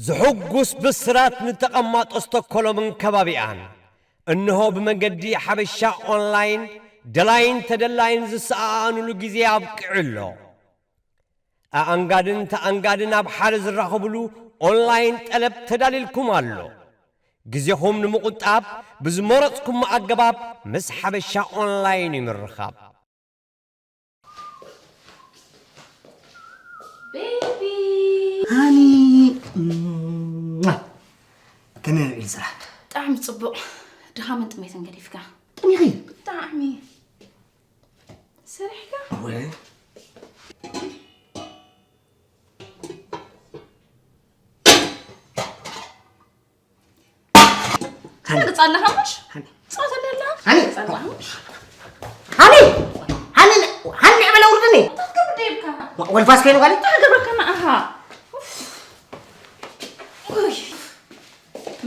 ዝሕጉስ ብስራት ንተቐማጦ ስቶኮሎምን ከባቢኣን። እንሆ ብመገዲ ሓበሻ ኦንላይን ደላይን ተደላይን ዝሰኣኣኑሉ ግዜ ኣብቂዑ ኣሎ። ኣኣንጋድን ተኣንጋድን ኣብ ሓደ ዝራኸብሉ ኦንላይን ጠለብ ተዳልዩልኩም ኣሎ። ግዜኹም ንምቑጣብ ብዝመረጽኩሞ ኣገባብ ምስ ሓበሻ ኦንላይን እዩ ምርኻብ። ቤቢ ሃኒ ከመይ ውዒሉ ስራሕ? ብጣዕሚ ጽቡቕ። ድኻምን ጥሜትን ገዲፍካ። ጠሚኺ? ብጣዕሚ ሰሪሕካ? ወይ ትፈልጥ ኣለኻ ምሽ? ሃኒ ጻወተለይ ኣለኻ? ሃኒ ጻወተለይ ኣለኻ ምሽ? ሃኒ ሃኒ ሃኒ ዕበለ ውርድኒ እንታይ ትገብር ደይብካ? ወልፋስ ኮይኑ ቃሊ እንታይ ገብረካ ንኣኻ? ውይ፣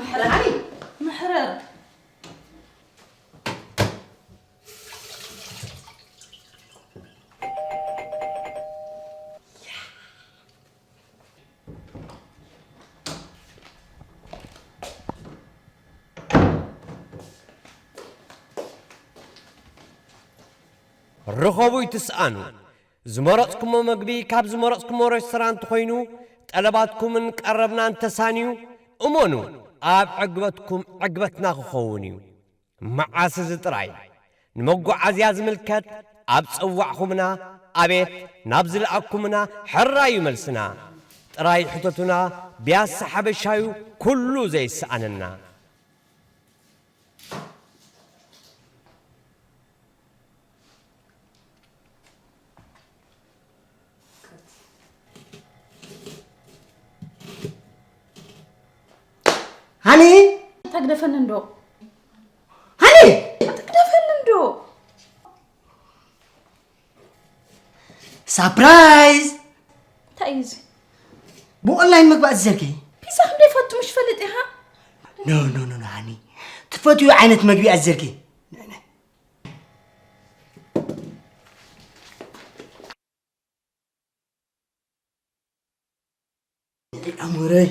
መሕረር፣ መሕረር። ርኸቡ ይትስኣኑ። ዝመረጽኩሞ መግቢ ካብ ዝመረጽኩሞ ሬስቶራንት ኮይኑ ጠለባትኩምን ቀረብናን ተሳንዩ፣ እመኑ ኣብ ዕግበትኩም ዕግበትና ክኸውን እዩ። መዓስ እዚ ጥራይ ንመጓዓዝያ ዝምልከት ኣብ ጸዋዕኹምና፣ ኣቤት ናብ ዝለኣኩምና ሕራዩ መልስና። ጥራይ ሕተቱና፣ ቢያሳ ሓበሻዩ ኩሉ ዘይሰኣነና። ሃኒ ተግደፈኒ እንዶ ሃኒ ተግደፈኒ እንዶ ሳፕራይዝ እንታይ እዩ እዚ? ብኦንላይን መግቢ ኣዝዘልኪ ፒዛ ክንደይ ፈቱ ምሽ ፈልጥ ኢኻ? ኖ ኖ ኖ ኖ ሃኒ ትፈትዩ ዓይነት መግቢ ኣዝዘልኪ ኣሙረይ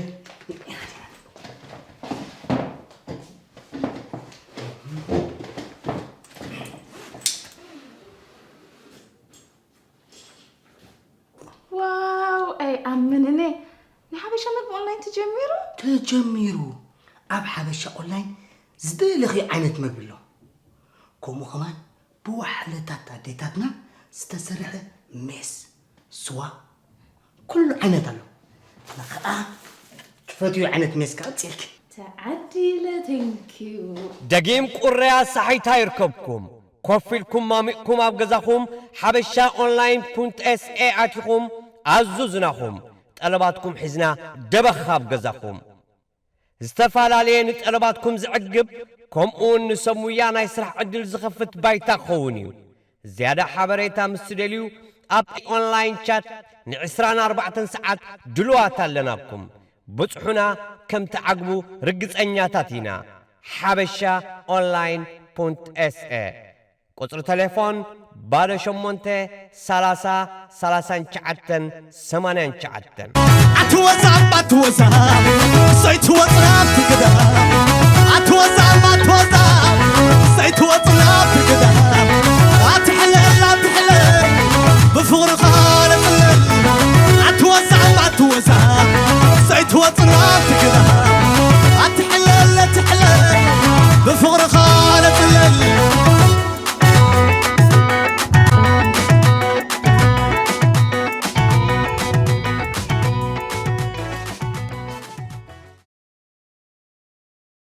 ዋው ኣይ ኣምንኔ ናይ ሓበሻ መግቢ ኦንላይን ተጀሚሩ ተጀሚሩ ኣብ ሓበሻ ኦንላይን ዝደለኺ ዓይነት መግቢ ኣሎ ከምኡ ከማን ብዋሕለታት ኣዴታትና ዝተሰርሐ ሜስ ስዋ ኩሉ ዓይነት ኣሎ ንኸዓ ትፈትዩ ዓይነት ሜስ ከዓ ፅልኪ ተዓዲለ ተንኪዩ ደጊም ቁርያ ሳሒታ ይርከብኩም። ኮፍ ኢልኩም ማሚቕኩም ኣብ ገዛኹም ሓበሻ ኦንላይን ፑንት ኤስኤ ኣቲኹም ኣዙዝናኹም ጠለባትኩም ሒዝና ደበኽ ኣብ ገዛኹም ዝተፈላለየ ንጠለባትኩም ዝዕግብ ከምኡውን ንሰብ ሙያ ናይ ስራሕ ዕድል ዝኸፍት ባይታ ክኸውን እዩ። ዝያዳ ሓበሬታ ምስ ትደልዩ ኣብቲ ኦንላይን ቻት ን24 ሰዓት ድልዋት ኣለናኩም። ብጽሑና ከም ትዓግቡ ርግጸኛታት ኢና። ሓበሻ ኦንላይን ፖንት ኤስኤ ቁጽሪ ተሌፎን ባዶ ሸሞንተ ሰላሳ ሰላሳን ትሽዓተን ሰማንያን ትሽዓተን። ኣትወዛብ ኣትወዛብ ዘይትወፅራ ትግዳ ኣትወዛ